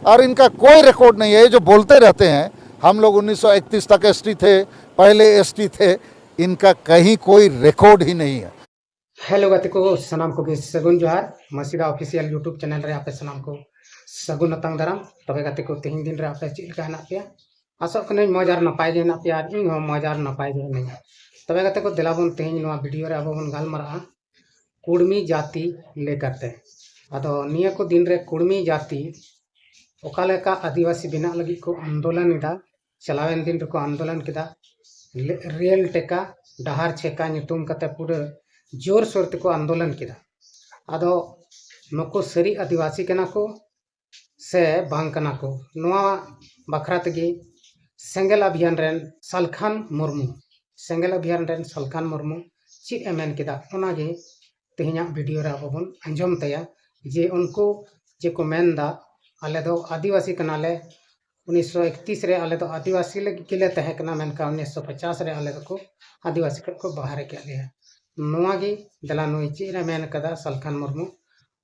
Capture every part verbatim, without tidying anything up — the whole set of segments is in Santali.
और इनका कोई रिकॉर्ड नहीं है। ये जो बोलते रहते हैं हम लोग उन्नीस सौ इकतीस तक एसटी थे, पहले एसटी थे, इनका कहीं कोई रिकॉर्ड ही नहीं है। ᱦᱮᱞᱳ ᱜᱟᱛᱮ ᱠᱚ, ᱥᱟᱱᱟᱢ ᱠᱚᱜᱮ ᱥᱟᱹᱜᱩᱱ ᱡᱚᱦᱟᱨ᱾ ᱢᱟᱹᱥᱤᱫᱟ ᱚᱯᱷᱤᱥᱤᱭᱟᱞ YouTube ᱪᱮᱱᱮᱞ ᱨᱮ ᱟᱯᱮ ᱥᱟᱱᱟᱢ ᱠᱚ ᱥᱟᱹᱜᱩᱱ ᱟᱛᱟᱝ ᱫᱟᱨᱟᱢ᱾ ᱛᱚᱵᱮ ᱜᱟᱛᱮ ᱠᱚ, ᱛᱮᱦᱮᱧ ᱫᱤᱱ ᱨᱮ ᱟᱯᱮ ᱪᱮᱫ ᱞᱮᱠᱟ ᱦᱮᱱᱟᱜ ᱯᱮᱭᱟ? ᱟᱥᱚᱜ ᱠᱟᱹᱱᱟᱹᱧ ᱢᱚᱡᱽ ᱟᱨ ᱱᱟᱯᱟᱭ ᱜᱮ ᱦᱮᱱᱟᱜ ᱯᱮᱭᱟ, ᱟᱨ ᱤᱧ ᱦᱚᱸ ᱢᱚᱡᱽ ᱟᱨ ᱱᱟᱯᱟᱭ ᱜᱮ ᱦᱮᱱᱟᱹᱧᱟ᱾ ᱛᱚᱵᱮ ᱜᱟᱛᱮ ᱠᱚ, ᱫᱮᱞᱟ ᱵᱚᱱ ᱛᱮᱦᱮᱧ ᱱᱚᱣᱟ ᱵᱷᱤᱰᱤᱭᱳ ᱨᱮ ᱟᱵᱚ ᱵᱚᱱ ᱜᱟᱞᱢᱟᱨᱟᱜᱼᱟ ᱠᱩᱲᱢᱤ ᱡᱟᱹᱛᱤ ᱞᱮᱠᱟᱛᱮ᱾ ᱟᱫᱚ ᱱᱤᱭᱟᱹ ᱠᱚ ᱫᱤᱱ ᱨᱮ ᱠᱩᱲᱢᱤ ᱡᱟᱹᱛᱤ ᱚᱠᱟ ᱞᱮᱠᱟ ᱟᱹᱫᱤᱵᱟᱹᱥᱤ ᱵᱮᱱᱟᱜ ᱞᱟᱹᱜᱤᱫ ᱠᱚ ᱟᱱᱫᱳᱞᱚᱱ ᱮᱫᱟ, ᱪᱟᱞᱟᱣᱮᱱ ᱫᱤᱱ ᱨᱮᱠᱚ ᱟᱱᱫᱳᱞᱚᱱ ᱠᱮᱫᱟ, ᱞᱮ-, ᱨᱮᱞ ᱴᱮᱠᱟ, ᱰᱟᱦᱟᱨ ᱪᱷᱮᱠᱟ ᱧᱩᱛᱩᱢ ᱠᱟᱛᱮ ᱯᱩᱨᱟᱹ ᱡᱳᱨᱥᱳᱨ ᱛᱮᱠᱚ ᱟᱱᱫᱳᱞᱚᱱ ᱠᱮᱫᱟ᱾ ᱟᱫᱚ ᱱᱩᱠᱩ ᱥᱟᱹᱨᱤ ᱟᱹᱫᱤᱵᱟᱹᱥᱤ ᱠᱟᱱᱟ ᱠᱚ ᱥᱮ ᱵᱟᱝ ᱠᱟᱱᱟ ᱠᱚ, ᱱᱚᱣᱟ ᱵᱟᱠᱷᱨᱟ ᱛᱮᱜᱮ ᱥᱮᱸᱜᱮᱞ ᱚᱵᱷᱤᱭᱟᱱ ᱨᱮᱱ ᱥᱟᱞᱠᱷᱟᱱ ᱢᱩᱨᱢᱩ, ᱥᱮᱸᱜᱮᱞ ᱚᱵᱷᱤᱭᱟᱱ ᱨᱮᱱ ᱥᱟᱞᱠᱷᱟᱱ ᱢᱩᱨᱢᱩ ᱪᱮᱫ ᱮ ᱢᱮᱱ ᱠᱮᱫᱟ, ᱚᱱᱟᱜᱮ ᱛᱮᱦᱮᱧᱟᱜ ᱵᱷᱤᱰᱤᱭᱳ ᱨᱮ ᱟᱵᱚ ᱵᱚᱱ ᱟᱸᱡᱚᱢ ᱛᱟᱭᱟ᱾ ᱡᱮ ᱩᱱᱠᱩ ᱡᱮ ᱠᱚ ᱢᱮᱱ ᱮᱫᱟ, ᱟᱞᱮ ᱫᱚ ᱟᱹᱫᱤᱵᱟᱹᱥᱤ ᱠᱟᱱᱟᱞᱮ, ᱩᱱᱤᱥᱥᱚ ᱮᱠᱛᱤᱥ ᱨᱮ ᱟᱞᱮ ᱫᱚ ᱟᱹᱫᱤᱵᱟᱹᱥᱤ ᱞᱟᱹᱜᱤᱫ ᱜᱮᱞᱮ ᱛᱟᱦᱮᱸ ᱠᱟᱱᱟ, ᱢᱮᱱᱠᱷᱟᱱ ᱩᱱᱤᱥᱥᱚ ᱯᱚᱪᱟᱥ ᱨᱮ ᱟᱞᱮ ᱫᱚᱠᱚ ᱟᱹᱫᱤᱵᱟᱹᱥᱤ ᱠᱷᱚᱱ ᱠᱚ ᱵᱟᱦᱨᱮ ᱠᱮᱫ ᱞᱮᱭᱟ᱾ ᱱᱚᱣᱟ ᱜᱮ ᱫᱮᱞᱟ ᱱᱩᱭ ᱪᱮᱫ ᱮ ᱢᱮᱱ ᱠᱟᱫᱟ ᱥᱟᱞᱠᱷᱟᱱ ᱢᱩᱨᱢᱩ,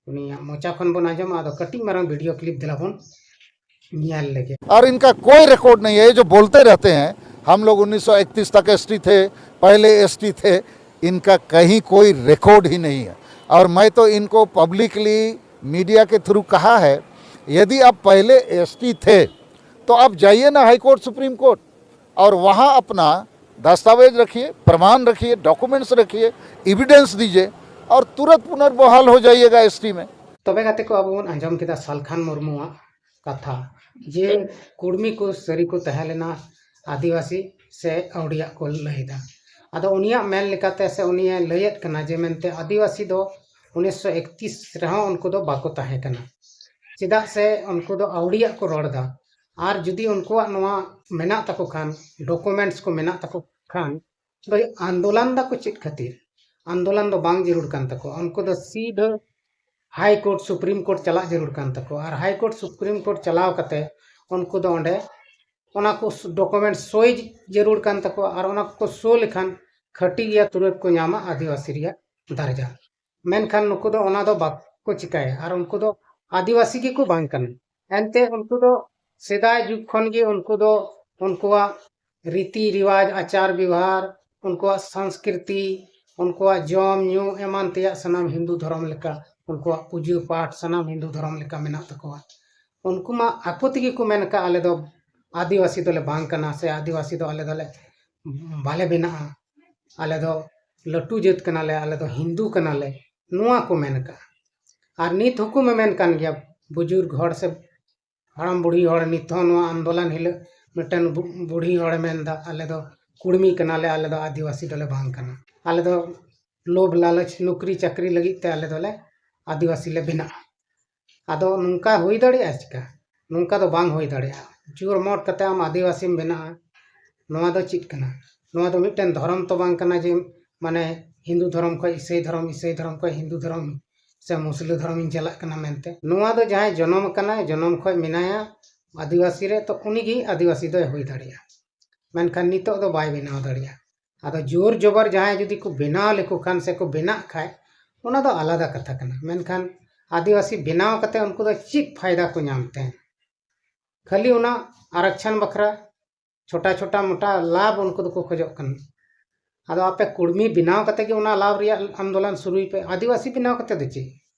ᱩᱱᱤᱭᱟᱜ ᱢᱚᱪᱟ ᱠᱷᱚᱱ ᱵᱚᱱ ᱟᱸᱡᱚᱢᱟ᱾ ᱟᱫᱚ ᱠᱟᱹᱴᱤᱡ ᱢᱟᱨᱟᱝ ᱵᱷᱤᱰᱤᱭᱳ ᱠᱞᱤᱯ ᱫᱮᱞᱟ ᱵᱚᱱ ᱧᱮᱞ ᱞᱮᱜᱮ᱾ और इनका कोई रिकॉर्ड नहीं है। ये जो बोलते रहते हैं हम लोग उन्नीस सौ इकतीस तक एसटी थे, पहले एसटी थे, इनका कहीं कोई रिकॉर्ड ही नहीं है। और मैं तो इनको पब्लिकली मीडिया के थ्रू कहा है, यदि आप पहले एसटी थे तो आप जाइए ना हाई कोर्ट, सुप्रीम कोर्ट, और वहाँ अपना दस्तावेज रखिए, प्रमाण रखिए, डॉक्यूमेंट्स रखिए, एविडेंस दीजिए और तुरंत पुनर्बहाल हो जाइएगा एसटी में। ᱛᱚᱵᱮ ᱜᱟᱛᱮ ᱠᱚ, ᱟᱵᱚ ᱵᱚᱱ ᱟᱸᱡᱚᱢ ᱠᱮᱫᱟ ᱥᱟᱞᱠᱷᱟᱱ ᱢᱩᱨᱢᱩᱣᱟᱜ ᱠᱟᱛᱷᱟ, ᱡᱮ ᱠᱩᱲᱢᱤ ᱠᱚ ᱥᱟᱹᱨᱤ ᱠᱚ ᱛᱟᱦᱮᱸ ᱞᱮᱱᱟ ᱟᱹᱫᱤᱵᱟᱹᱥᱤ ᱥᱮ ᱟᱹᱣᱲᱤᱭᱟᱜ ᱠᱚ ᱞᱟᱹᱭᱫᱟ᱾ ᱟᱫᱚ ᱩᱱᱤᱭᱟᱜ ᱢᱮᱱ ᱞᱮᱠᱟᱛᱮ ᱥᱮ ᱩᱱᱤᱭᱮ ᱞᱟᱹᱭᱮᱫ ᱠᱟᱱᱟ ᱡᱮ ᱢᱮᱱᱛᱮ ᱟᱹᱫᱤᱵᱟᱹᱥᱤ ᱫᱚ ᱩᱱᱤᱥᱥᱚ ᱮᱠᱛᱤᱥ ᱨᱮᱦᱚᱸ ᱩᱱᱠᱩ ᱫᱚ ᱵᱟᱠᱚ ᱛᱟᱦᱮᱸ ᱠᱟᱱᱟ, ᱪᱮᱫᱟᱜ ᱥᱮ ᱩᱱᱠᱩ ᱫᱚ ᱟᱹᱣᱲᱤᱭᱟᱜ ᱠᱚ ᱨᱚᱲ ᱮᱫᱟ᱾ ᱟᱨ ᱡᱩᱫᱤ ᱩᱱᱠᱩᱣᱟᱜ ᱱᱚᱣᱟ ᱢᱮᱱᱟᱜ ᱛᱟᱠᱚ ᱠᱷᱟᱱ, ᱰᱚᱠᱩᱢᱮᱱᱴᱥ ᱠᱚ ᱢᱮᱱᱟᱜ ᱛᱟᱠᱚ ᱠᱷᱟᱱ, ᱫᱚ ᱟᱱᱫᱳᱞᱚᱱ ᱫᱟᱠᱚ ᱪᱮᱫ ᱠᱷᱟᱹᱛᱤᱨ? ᱟᱱᱫᱳᱞᱚᱱ ᱫᱚ ᱵᱟᱝ ᱡᱟᱹᱨᱩᱲ ᱠᱟᱱ ᱛᱟᱠᱚᱣᱟ᱾ ᱩᱱᱠᱩ ᱫᱚ ᱥᱤᱫᱷᱟᱹ ᱦᱟᱭ ᱠᱳᱨᱴ, ᱥᱩᱯᱨᱤᱢ ᱠᱳᱨᱴ ᱪᱟᱞᱟᱜ ᱡᱟᱹᱨᱩᱲ ᱠᱟᱱ ᱛᱟᱠᱚᱣᱟ᱾ ᱟᱨ ᱦᱟᱭ ᱠᱳᱨᱴ, ᱥᱩᱯᱨᱤᱢ ᱠᱳᱨᱴ ᱪᱟᱞᱟᱣ ᱠᱟᱛᱮ ᱩᱱᱠᱩ ᱫᱚ ᱚᱸᱰᱮ ᱚᱱᱟ ᱠᱚ ᱰᱚᱠᱩᱢᱮᱱᱴ ᱥᱳᱭ ᱡᱟᱹᱨᱩᱲ ᱠᱟᱱ ᱛᱟᱠᱚᱣᱟ᱾ ᱟᱨ ᱚᱱᱟ ᱠᱚᱠᱚ ᱥᱳ ᱞᱮᱠᱷᱟᱱ ᱠᱷᱟᱹᱴᱤ ᱜᱮᱭᱟ, ᱛᱩᱨᱟᱹᱛ ᱠᱚ ᱧᱟᱢᱟ ᱟᱹᱫᱤᱵᱟᱹᱥᱤ ᱨᱮᱭᱟᱜ ᱫᱟᱨᱡᱟ᱾ ᱢᱮᱱᱠᱷᱟᱱ ᱱᱩᱠᱩ ᱫᱚ ᱚᱱᱟ ᱫᱚ ᱵᱟᱠᱚ ᱪᱤᱠᱟᱹᱭᱟ᱾ ᱟᱨ ᱩᱱᱠᱩ ᱫᱚ ᱟᱹᱫᱤᱵᱟᱹᱥᱤ ᱜᱮᱠᱚ ᱵᱟᱝ ᱠᱟᱱᱟ᱾ ᱮᱱᱛᱮ ᱩᱱᱠᱩ ᱫᱚ ᱥᱮᱫᱟᱭ ᱡᱩᱜᱽ ᱠᱷᱚᱱ ᱜᱮ ᱩᱱᱠᱩ ᱫᱚ ᱩᱱᱠᱩᱣᱟᱜ ᱨᱤᱛᱤ ᱨᱤᱣᱟᱡᱽ, ᱟᱪᱟᱨ ᱵᱮᱣᱦᱟᱨ, ᱩᱱᱠᱩᱣᱟᱜ ᱥᱚᱝᱥᱠᱨᱤᱛᱤ, ᱩᱱᱠᱩᱣᱟᱜ ᱡᱚᱢ ᱧᱩ ᱮᱢᱟᱱ ᱛᱮᱭᱟᱜ ᱥᱟᱱᱟᱢ ᱦᱤᱱᱫᱩ ᱫᱷᱚᱨᱚᱢ ᱞᱮᱠᱟ, ᱩᱱᱠᱩᱣᱟᱜ ᱯᱩᱡᱟᱹ ᱯᱟᱴ ᱥᱟᱱᱟᱢ ᱦᱤᱱᱫᱩ ᱫᱷᱚᱨᱚᱢ ᱞᱮᱠᱟ ᱢᱮᱱᱟᱜ ᱛᱟᱠᱚᱣᱟ᱾ ᱩᱱᱠᱩ ᱢᱟ ᱟᱠᱚ ᱛᱮᱜᱮ ᱠᱚ ᱢᱮᱱ ᱟᱠᱟᱫ, "ᱟᱞᱮ ᱫᱚ ᱟᱹᱫᱤᱵᱟᱹᱥᱤ ᱫᱚᱞᱮ ᱵᱟᱝ ᱠᱟᱱᱟ" ᱥᱮ "ᱟᱹᱫᱤᱵᱟᱹᱥᱤ ᱫᱚ ᱟᱞᱮ ᱫᱚᱞᱮ ᱵᱟᱞᱮ ᱵᱮᱱᱟᱜᱼᱟ, ᱟᱞᱮ ᱫᱚ ᱞᱟᱹᱴᱩ ᱡᱟᱹᱛ ᱠᱟᱱᱟᱞᱮ, ᱟᱞᱮ ᱫᱚ ᱦᱤᱱᱫᱩ ᱠᱟᱱᱟᱞᱮ", ᱱᱚᱣᱟ ᱠᱚ ᱢᱮᱱ ᱟᱠᱟᱫᱼᱟ᱾ ᱟᱨ ᱱᱤᱛ ᱦᱚᱸᱠᱚ ᱢᱮᱢᱮᱱ ᱠᱟᱱ ᱜᱮᱭᱟ, ᱵᱩᱡᱩᱨᱜᱽ ᱦᱚᱲ ᱥᱮ ᱦᱟᱲᱟᱢ ᱵᱩᱲᱦᱤ ᱦᱚᱲ ᱱᱤᱛ ᱦᱚᱸ ᱱᱚᱣᱟ ᱟᱱᱫᱳᱞᱚᱱ ᱦᱤᱞᱳᱜ ᱢᱤᱫᱴᱮᱱ ᱵᱩ-, ᱵᱩᱲᱦᱤ ᱦᱚᱲᱮ ᱢᱮᱱᱫᱟ, "ᱟᱞᱮ ᱫᱚ ᱠᱩᱲᱢᱤ ᱠᱟᱱᱟᱞᱮ, ᱟᱞᱮ ᱫᱚ ᱟᱹᱫᱤᱵᱟᱹᱥᱤ ᱫᱚᱞᱮ ᱵᱟᱝ ᱠᱟᱱᱟ, ᱟᱞᱮ ᱫᱚ ᱞᱳᱵᱷ ᱞᱟᱞᱚᱪ ᱱᱩᱠᱨᱤ ᱪᱟᱹᱠᱨᱤ ᱞᱟᱹᱜᱤᱫ ᱛᱮ ᱟᱞᱮ ᱫᱚᱞᱮ ᱟᱹᱫᱤᱵᱟᱹᱥᱤ ᱞᱮ ᱵᱮᱱᱟᱜᱼᱟ᱾" ᱟᱫᱚ ᱱᱚᱝᱠᱟ ᱦᱩᱭ ᱫᱟᱲᱮᱭᱟᱜᱼᱟ? ᱪᱤᱠᱟ ᱱᱚᱝᱠᱟ ᱫᱚ ᱵᱟᱝ ᱦᱩᱭ ᱫᱟᱲᱮᱭᱟᱜᱼᱟ᱾ ᱡᱳᱨ ᱢᱚᱴ ᱠᱟᱛᱮ ᱟᱢ ᱟᱹᱫᱤᱵᱟᱹᱥᱤᱢ ᱵᱮᱱᱟᱜᱼᱟ, ᱱᱚᱣᱟ ᱫᱚ ᱪᱮᱫ ᱠᱟᱱᱟ? ᱱᱚᱣᱟ ᱫᱚ ᱢᱤᱫᱴᱮᱱ ᱫᱷᱚᱨᱚᱢ ᱛᱚ ᱵᱟᱝ ᱠᱟᱱᱟ ᱡᱮ, ᱢᱟᱱᱮ, ᱦᱤᱱᱫᱩ ᱫᱷᱚᱨᱚᱢ ᱠᱷᱚᱱ ᱤᱥᱟᱹᱭ ᱫᱷᱚᱨᱚᱢ, ᱤᱥᱟᱹᱭ ᱫᱷᱚᱨᱚᱢ ᱠᱷᱚᱱ ᱦᱤᱱᱫᱩ ᱫᱷᱚᱨᱚᱢ ᱥᱮ ᱢᱩᱥᱞᱟᱹ ᱫᱷᱚᱨᱚᱢᱤᱧ ᱪᱟᱞᱟᱜ ᱠᱟᱱᱟ ᱢᱮᱱᱛᱮ᱾ ᱱᱚᱣᱟ ᱫᱚ ᱡᱟᱦᱟᱸᱭ ᱡᱚᱱᱚᱢ ᱟᱠᱟᱱᱟᱭ, ᱡᱚᱱᱚᱢ ᱠᱷᱚᱱ ᱢᱮᱱᱟᱭᱟ ᱟᱹᱫᱤᱵᱟᱹᱥᱤ ᱨᱮ, ᱛᱚ ᱩᱱᱤᱜᱮ ᱟᱹᱫᱤᱵᱟᱹᱥᱤ ᱫᱚᱭ ᱦᱩᱭ ᱫᱟᱲᱮᱭᱟᱜᱼᱟ᱾ ᱢᱮᱱᱠᱷᱟᱱ ᱱᱤᱛᱚᱜ ᱫᱚ ᱵᱟᱭ ᱵᱮᱱᱟᱣ ᱫᱟᱲᱮᱭᱟᱜᱼᱟ᱾ ᱟᱫᱚ ᱡᱳᱨ ᱡᱚᱵᱚᱨ ᱡᱟᱦᱟᱸᱭ ᱡᱩᱫᱤ ᱠᱚ ᱵᱮᱱᱟᱣ ᱞᱮᱠᱚ ᱠᱷᱟᱱ ᱥᱮ ᱠᱚ ᱵᱮᱱᱟᱜ ᱠᱷᱟᱡ, ᱚᱱᱟ ᱫᱚ ᱟᱞᱟᱫᱟ ᱠᱟᱛᱷᱟ ᱠᱟᱱᱟ᱾ ᱢᱮᱱᱠᱷᱟᱱ ᱟᱹᱫᱤᱵᱟᱹᱥᱤ ᱵᱮᱱᱟᱣ ᱠᱟᱛᱮ ᱩᱱᱠᱩ ᱫᱚ ᱪᱮᱫ ᱯᱷᱟᱭᱫᱟ ᱠᱚ ᱧᱟᱢ ᱛᱮ? ᱠᱷᱟᱹᱞᱤ ᱚᱱᱟ ᱟᱨᱚᱠᱪᱷᱚᱱ ᱵᱟᱠᱷᱨᱟ ᱪᱷᱳᱴᱟ ᱪᱷᱳᱴᱟ ᱢᱳᱴᱟ ᱞᱟᱵᱷ ᱩᱱᱠᱩ ᱫᱚᱠᱚ ᱠᱷᱚᱡᱚᱜ ᱠᱟᱱᱟ᱾ ᱟᱫᱚ ᱟᱯᱮ ᱠᱩᱲᱢᱤ ᱵᱮᱱᱟᱣ ᱠᱟᱛᱮ ᱜᱮ ᱚᱱᱟ ᱞᱟᱵᱷ ᱨᱮᱭᱟᱜ ᱟᱱᱫᱳᱞᱚᱱ ᱥᱩᱨᱩᱭ ᱯᱮ, ᱟᱹᱫᱤᱵᱟᱹᱥᱤ ᱵᱮᱱᱟᱣ ᱠᱟᱛᱮ ᱫᱚ ᱪᱮᱫ?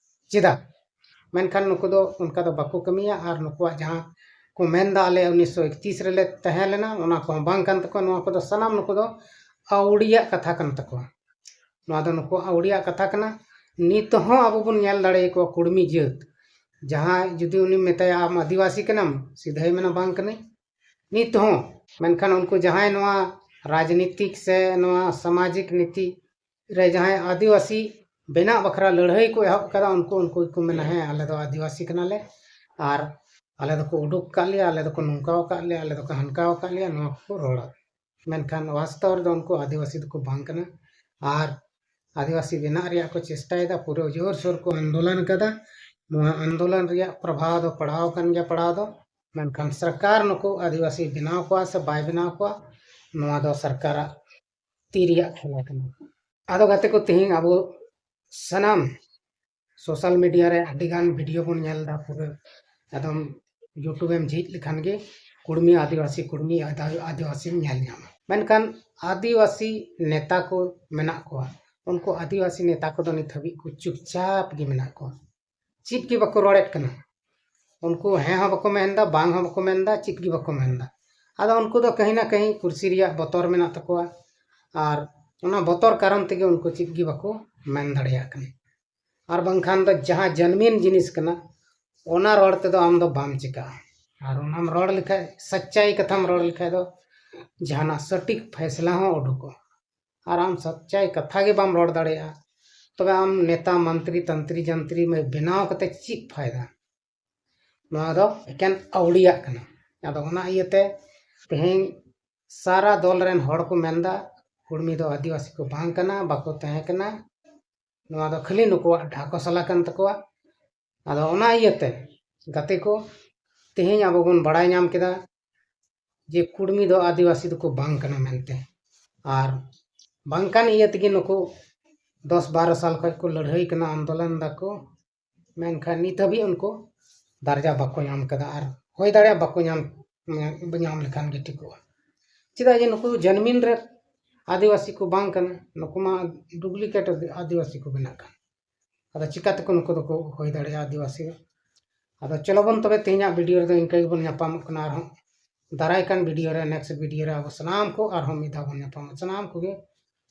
ᱪᱮᱫᱟᱜ? ᱢᱮᱱᱠᱷᱟᱱ ᱱᱩᱠᱩ ᱫᱚ ᱚᱱᱠᱟ ᱫᱚ ᱵᱟᱠᱚ ᱠᱟᱹᱢᱤᱭᱟ᱾ ᱟᱨ ᱱᱩᱠᱩᱣᱟᱜ ᱡᱟᱦᱟᱸ ᱠᱚ ᱢᱮᱱᱫᱟ, "ᱟᱞᱮ ᱩᱱᱤᱥᱥᱚ ᱮᱠᱛᱤᱥ ᱨᱮᱞᱮ ᱛᱟᱦᱮᱸ ᱞᱮᱱᱟ", ᱚᱱᱟ ᱠᱚᱦᱚᱸ ᱵᱟᱝ ᱠᱟᱱ ᱛᱟᱠᱚᱣᱟ᱾ ᱱᱚᱣᱟ ᱠᱚᱫᱚ ᱥᱟᱱᱟᱢ ᱱᱩᱠᱩ ᱫᱚ ᱟᱹᱣᱲᱤᱭᱟᱜ ᱠᱟᱛᱷᱟ ᱠᱟᱱ ᱛᱟᱠᱚᱣᱟ᱾ ᱱᱚᱣᱟ ᱫᱚ ᱱᱩᱠᱩ ᱟᱹᱣᱲᱤᱭᱟᱜ ᱠᱟᱛᱷᱟ ᱠᱟᱱᱟ᱾ ᱱᱤᱛ ᱦᱚᱸ ᱟᱵᱚ ᱵᱚᱱ ᱧᱮᱞ ᱫᱟᱲᱮᱭᱟᱠᱚᱣᱟ ᱠᱩᱲᱢᱤ ᱡᱟᱹᱛ, ᱡᱟᱦᱟᱸᱭ ᱡᱩᱫᱤ ᱩᱱᱤᱢ ᱢᱮᱛᱟᱭᱟ, "ᱟᱢ ᱟᱹᱫᱤᱵᱟᱹᱥᱤ ᱠᱟᱱᱟᱢ?" ᱥᱤᱫᱷᱟᱹᱭ ᱢᱮᱱᱟ, "ᱵᱟᱝ ᱠᱟᱹᱱᱟᱹᱧ᱾" ᱱᱤᱛ ᱦᱚᱸ᱾ ᱢᱮᱱᱠᱷᱟᱱ ᱩᱱᱠᱩ ᱡᱟᱦᱟᱸᱭ ᱱᱚᱣᱟ ᱨᱟᱡᱽᱱᱤᱛᱤᱠ ᱥᱮ ᱱᱚᱣᱟ ᱥᱟᱢᱟᱡᱤᱠ ᱱᱤᱛᱤ ᱨᱮ ᱡᱟᱦᱟᱸᱭ ᱟᱹᱫᱤᱵᱟᱹᱥᱤ ᱵᱮᱱᱟᱜ ᱵᱟᱠᱷᱨᱟ ᱞᱟᱹᱲᱦᱟᱹᱭ ᱠᱚ ᱮᱦᱚᱵ ᱠᱟᱫᱟ, ᱩᱱᱠᱩ, ᱩᱱᱠᱩ ᱜᱮᱠᱚ ᱢᱮᱱᱟ, "ᱦᱮᱸ, ᱟᱞᱮ ᱫᱚ ᱟᱹᱫᱤᱵᱟᱹᱥᱤ ᱠᱟᱱᱟᱞᱮ ᱟᱨ ᱟᱞᱮ ᱫᱚᱠᱚ ᱩᱰᱩᱠ ᱟᱠᱟᱫ ᱞᱮᱭᱟ, ᱟᱞᱮ ᱫᱚᱠᱚ ᱱᱚᱝᱠᱟ ᱟᱠᱟᱫ ᱞᱮᱭᱟ, ᱟᱞᱮ ᱫᱚᱠᱚ ᱦᱟᱱᱠᱟ ᱟᱠᱟᱫ ᱞᱮᱭᱟ", ᱱᱚᱣᱟ ᱠᱚᱠᱚ ᱨᱚᱲᱟ᱾ ᱢᱮᱱᱠᱷᱟᱱ ᱵᱟᱥᱛᱚᱵ ᱨᱮᱫᱚ ᱩᱱᱠᱩ ᱟᱹᱫᱤᱵᱟᱹᱥᱤ ᱫᱚᱠᱚ ᱵᱟᱝ ᱠᱟᱱᱟ᱾ ᱟᱨ ᱟᱹᱫᱤᱵᱟᱹᱥᱤ ᱵᱮᱱᱟᱜ ᱨᱮᱭᱟᱜ ᱠᱚ ᱪᱮᱥᱴᱟᱭᱮᱫᱟ, ᱯᱩᱨᱟᱹ ᱡᱳᱨᱥᱳᱨ ᱠᱚ ᱟᱱᱫᱳᱞᱚᱱ ᱠᱟᱫᱟ᱾ ᱱᱚᱣᱟ ᱟᱱᱫᱳᱞᱚᱱ ᱨᱮᱭᱟᱜ ᱯᱨᱚᱵᱷᱟᱣ ᱫᱚ ᱯᱟᱲᱟᱣ ᱟᱠᱟᱱ ᱜᱮᱭᱟ, ᱯᱟᱲᱟᱣ ᱫᱚ᱾ ᱢᱮᱱᱠᱷᱟᱱ ᱥᱚᱨᱠᱟᱨ ᱱᱩᱠᱩ ᱟᱹᱫᱤᱵᱟᱹᱥᱤ ᱵᱮᱱᱟᱣ ᱠᱚᱣᱟ ᱥᱮ ᱵᱟᱭ ᱵᱮᱱᱟᱣ ᱠᱚᱣᱟ, ᱱᱚᱣᱟ ᱫᱚ ᱥᱚᱨᱠᱟᱨᱟᱜ ᱛᱤ ᱨᱮᱭᱟᱜ ᱠᱷᱮᱞᱟ ᱠᱟᱱᱟ᱾ ᱟᱫᱚ ᱜᱟᱛᱮ ᱠᱚ, ᱛᱮᱦᱮᱧ ᱟᱵᱚ ᱥᱟᱱᱟᱢ ᱥᱳᱥᱟᱞ ᱢᱤᱰᱤᱭᱟ ᱨᱮ ᱟᱹᱰᱤᱜᱟᱱ ᱵᱷᱤᱰᱤᱭᱳ ᱵᱚᱱ ᱧᱮᱞ ᱮᱫᱟ, ᱯᱩᱨᱟᱹ ᱮᱠᱫᱚᱢ YouTube ᱮᱢ ᱡᱷᱤᱡ ᱞᱮᱠᱷᱟᱱ ᱜᱮ ᱠᱩᱲᱢᱤ ᱟᱹᱫᱤᱵᱟᱹᱥᱤ, ᱠᱩᱲᱢᱤ ᱟᱹᱫᱟ-, ᱟᱹᱫᱤᱵᱟᱹᱥᱤᱢ ᱧᱮᱞ ᱧᱟᱢᱟ᱾ ᱢᱮᱱᱠᱷᱟᱱ ᱟᱹᱫᱤᱵᱟᱹᱥᱤ ᱱᱮᱛᱟ ᱠᱚ ᱢᱮᱱᱟᱜ ᱠᱚᱣᱟ, ᱩᱱᱠᱩ ᱟᱹᱫᱤᱵᱟᱹᱥᱤ ᱱᱮᱛᱟ ᱠᱚᱫᱚ ᱱᱤᱛ ᱦᱟᱹᱵᱤᱡ ᱠᱚ ᱪᱩᱯᱪᱟᱯ ᱜᱮ ᱢᱮᱱᱟᱜ ᱠᱚᱣᱟ, ᱪᱮᱫ ᱜᱮ ᱵᱟᱠᱚ ᱨᱚᱲᱮᱫ ᱠᱟᱱᱟ᱾ ᱩᱱᱠᱩ ᱦᱮᱸ ᱦᱚᱸ ᱵᱟᱠᱚ ᱢᱮᱱᱫᱟ, ᱵᱟᱝ ᱦᱚᱸ ᱵᱟᱠᱚ ᱢᱮᱱᱫᱟ, ᱪᱮᱫ ᱜᱮ ᱵᱟᱠᱚ ᱢᱮᱱᱫᱟ᱾ ᱟᱫᱚ ᱩᱱᱠᱩ ᱫᱚ ᱠᱟᱹᱦᱤ ᱱᱟ ᱠᱟᱹᱦᱤ ᱠᱩᱨᱥᱤ ᱨᱮᱭᱟᱜ ᱵᱚᱛᱚᱨ ᱢᱮᱱᱟᱜ ᱛᱟᱠᱚᱣᱟ, ᱟᱨ ᱚᱱᱟ ᱵᱚᱛᱚᱨ ᱠᱟᱨᱚᱱ ᱛᱮᱜᱮ ᱩᱱᱠᱩ ᱪᱮᱫ ᱜᱮ ᱵᱟᱠᱚ ᱢᱮᱱ ᱫᱟᱲᱮᱭᱟᱜ ᱠᱟᱱᱟ᱾ ᱟᱨ ᱵᱟᱝᱠᱷᱟᱱ ᱫᱚ ᱡᱟᱦᱟᱸ ᱡᱟᱹᱱᱢᱤᱱ ᱡᱤᱱᱤᱥ ᱠᱟᱱᱟ, ᱚᱱᱟ ᱨᱚᱲ ᱛᱮᱫᱚ ᱟᱢ ᱫᱚ ᱵᱟᱢ ᱪᱤᱠᱟᱹᱜᱼᱟ᱾ ᱟᱨ ᱚᱱᱟᱢ ᱨᱚᱲ ᱞᱮᱠᱷᱟᱡ, ᱥᱟᱪᱪᱟᱭ ᱠᱟᱛᱷᱟᱢ ᱨᱚᱲ ᱞᱮᱠᱷᱟᱡ ᱫᱚ ᱡᱟᱦᱟᱱᱟᱜ ᱥᱚᱴᱷᱤᱠ ᱯᱷᱟᱭᱥᱞᱟ ᱦᱚᱸ ᱩᱰᱩᱠᱚᱜᱼᱟ᱾ ᱟᱨ ᱟᱢ ᱥᱟᱪᱪᱟᱭ ᱠᱟᱛᱷᱟ ᱜᱮ ᱵᱟᱢ ᱨᱚᱲ ᱫᱟᱲᱮᱭᱟᱜᱼᱟ, ᱛᱚᱵᱮ ᱟᱢ ᱱᱮᱛᱟ, ᱢᱚᱱᱛᱨᱤ, ᱛᱚᱱᱛᱨᱤ, ᱡᱚᱱᱛᱨᱤ ᱢᱮ ᱵᱮᱱᱟᱣ ᱠᱟᱛᱮ ᱪᱮᱫ ᱯᱷᱟᱭᱫᱟ? ᱱᱚᱣᱟ ᱫᱚ ᱮᱠᱮᱱ ᱟᱹᱣᱲᱤᱭᱟᱜ ᱠᱟᱱᱟ᱾ ᱟᱫᱚ ᱚᱱᱟ ᱤᱭᱟᱹᱛᱮ ᱛᱮᱦᱮᱧ ᱥᱟᱨᱟ ᱫᱚᱞ ᱨᱮᱱ ᱦᱚᱲ ᱠᱚ ᱢᱮᱱᱫᱟ, ᱠᱩᱲᱢᱤ ᱫᱚ ᱟᱹᱫᱤᱵᱟᱹᱥᱤ ᱠᱚ ᱵᱟᱝ ᱠᱟᱱᱟ, ᱵᱟᱠᱚ ᱛᱟᱦᱮᱸ ᱠᱟᱱᱟ, ᱱᱚᱣᱟ ᱫᱚ ᱠᱷᱟᱹᱞᱤ ᱱᱩᱠᱩᱣᱟᱜ ᱰᱷᱟᱠᱚᱥᱟᱞᱟ ᱠᱟᱱ ᱛᱟᱠᱚᱣᱟ᱾ ᱟᱫᱚ ᱚᱱᱟ ᱤᱭᱟᱹᱛᱮ ᱜᱟᱛᱮ ᱠᱚ, ᱛᱮᱦᱮᱧ ᱟᱵᱚ ᱵᱚᱱ ᱵᱟᱲᱟᱭ ᱧᱟᱢ ᱠᱮᱫᱟ ᱡᱮ ᱠᱩᱲᱢᱤ ᱫᱚ ᱟᱹᱫᱤᱵᱟᱹᱥᱤ ᱫᱚᱠᱚ ᱵᱟᱝ ᱠᱟᱱᱟ ᱢᱮᱱᱛᱮ᱾ ᱟᱨ ᱵᱟᱝ ᱠᱟᱱ ᱤᱭᱟᱹ ᱛᱮᱜᱮ ᱱᱩᱠᱩ ᱫᱚᱥ ᱵᱟᱨᱚ ᱥᱟᱞ ᱠᱷᱚᱱ ᱠᱚ ᱞᱟᱹᱲᱦᱟᱹᱭ ᱠᱟᱱᱟ, ᱟᱱᱫᱳᱞᱚᱱ ᱫᱟᱠᱚ, ᱢᱮᱱᱠᱷᱟᱱ ᱱᱤᱛ ᱦᱟᱹᱵᱤᱡ ᱩᱱᱠᱩ ᱫᱟᱨᱡᱟ ᱵᱟᱠᱚ ᱧᱟᱢ ᱠᱟᱫᱟ᱾ ᱟᱨ ᱦᱩᱭ ᱫᱟᱲᱮᱭᱟᱜᱼᱟ ᱵᱟᱠᱚ ᱧᱟᱢ, ᱧᱟᱢ ᱞᱮᱠᱷᱟᱱ ᱜᱮ ᱴᱷᱤᱠᱚᱜᱼᱟ᱾ ᱪᱮᱫᱟᱜ ᱡᱮ ᱱᱩᱠᱩ ᱡᱟᱹᱱᱢᱤᱱ ᱨᱮ ᱟᱹᱫᱤᱵᱟᱹᱥᱤ ᱠᱚ ᱵᱟᱝ ᱠᱟᱱᱟ, ᱱᱩᱠᱩ ᱢᱟ ᱰᱩᱯᱞᱤᱠᱮᱴ ᱟᱹᱫᱤᱵᱟᱹᱥᱤ ᱠᱚ ᱵᱮᱱᱟᱜ ᱠᱟᱱ᱾ ᱟᱫᱚ ᱪᱤᱠᱟ ᱛᱮᱠᱚ ᱱᱩᱠᱩ ᱫᱚᱠᱚ ᱦᱩᱭ ᱫᱟᱲᱮᱭᱟᱜᱼᱟ ᱟᱹᱫᱤᱵᱟᱹᱥᱤ ᱫᱚ? ᱟᱫᱚ ᱪᱚᱞᱚ ᱵᱚᱱ ᱛᱚᱵᱮ ᱛᱮᱦᱮᱧᱟᱜ ᱵᱷᱤᱰᱤᱭᱳ ᱨᱮᱫᱚ ᱤᱱᱠᱟᱹ ᱜᱮᱵᱚᱱ ᱧᱟᱯᱟᱢᱚᱜ ᱠᱟᱱᱟ᱾ ᱟᱨᱦᱚᱸ ᱫᱟᱨᱟᱭ ᱠᱟᱱ ᱵᱷᱤᱰᱤᱭᱳ ᱨᱮ, ᱱᱮᱠᱥᱴ ᱵᱷᱤᱰᱤᱭᱳ ᱨᱮ ᱟᱵᱚ ᱥᱟᱱᱟᱢ ᱠᱚ ᱟᱨᱦᱚᱸ ᱢᱤᱫ ᱫᱷᱟᱣ ᱵᱚᱱ ᱧᱟᱯᱟᱢᱟ᱾ ᱥᱟᱱᱟᱢ ᱠᱚᱜᱮ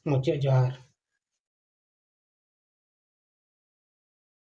ᱢᱩᱪᱟᱹᱫ ᱡᱚᱦᱟᱨ᱾